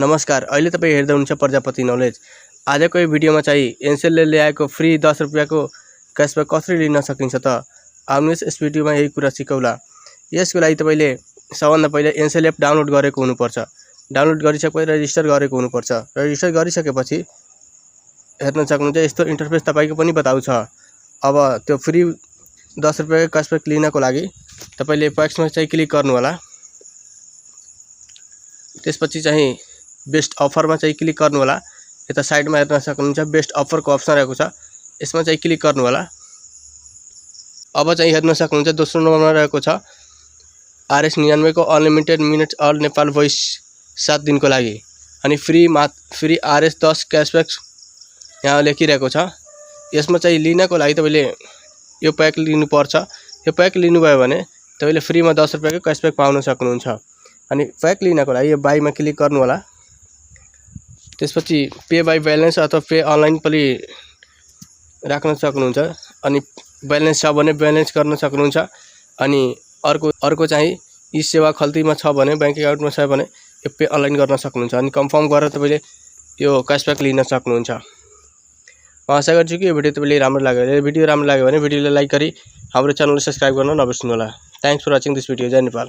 नमस्कार, अहिले तपाईं हेर्दै हुनुहुन्छ प्रजापति नलेज। आजको यो भिडियोमा चाहिँ एनसेलले ल्याएको फ्री 10 रुपैयाँको क्यासब्याक कसरी लिन सकिन्छ त आउनुहोस् यस भिडियोमा यही कुरा सिकौला। यसको लागि तपाईले सबभन्दा पहिले एनसेल एप डाउनलोड गरेको हुनुपर्छ। डाउनलोड गरिसकेपछि रजिस्टर गरेको हुनुपर्छ। रजिस्टर गरिसकेपछि हेर्न सक्नुहुन्छ यस्तो इन्टरफेस तपाईको पनि बताउँछ। अब त्यो फ्री 10 रुपैयाँको क्यासब्याक लिनको लागि तपाईले पैक्समा चाहिँ क्लिक गर्नु होला। त्यसपछि चाहिँ बेस्ट अफरमा चाहिँ क्लिक गर्नु होला। यता साइडमा हेर्न सक्नुहुन्छ बेस्ट अफरको अप्सन रहेको छ, यसमा चाहिँ क्लिक गर्नु होला। अब चाहिँ हेर्न सक्नुहुन्छ दोस्रो नम्बरमा रहेको छ RS 99 को unlimited minutes all Nepal voice 7 दिनको लागि अनि फ्री RS 10 क्यासब्याक यहाँ लेखिरहेको छ। यसमा चाहिँ लिनको लागि तपाईले यो प्याक लिनुपर्छ। यो प्याक लिनुभयो भने तपाईले फ्रीमा 10 रुपैयाँको क्यासब्याक पाउन सक्नुहुन्छ। अनि प्याक लिनको लागि यो बाईमा क्लिक गर्नु होला। त्यसपछि पे बाई ब्यालेन्स अथवा पे अनलाइन पनि राख्न सक्नुहुन्छ। अनि ब्यालेन्स छ भने ब्यालेन्स गर्न सक्नुहुन्छ। अनि अर्को चाहिँ ई सेवा खल्तीमा छ भने बैंक अकाउन्टमा छ भने यो पे अनलाइन गर्न सक्नुहुन्छ। अनि कन्फर्म गरेर तपाईले यो क्यासब्याक लिन सक्नुहुन्छ। म आशा गर्छु कि यो भिडियो तपाईलाई राम्रो लाग्यो। यो भिडियो राम्रो लाग्यो भने भिडियोलाई लाइक गरी हाम्रो च्यानललाई सब्स्क्राइब गर्न नबिर्सनु होला। Thanks for watching this video. जय नेपाल।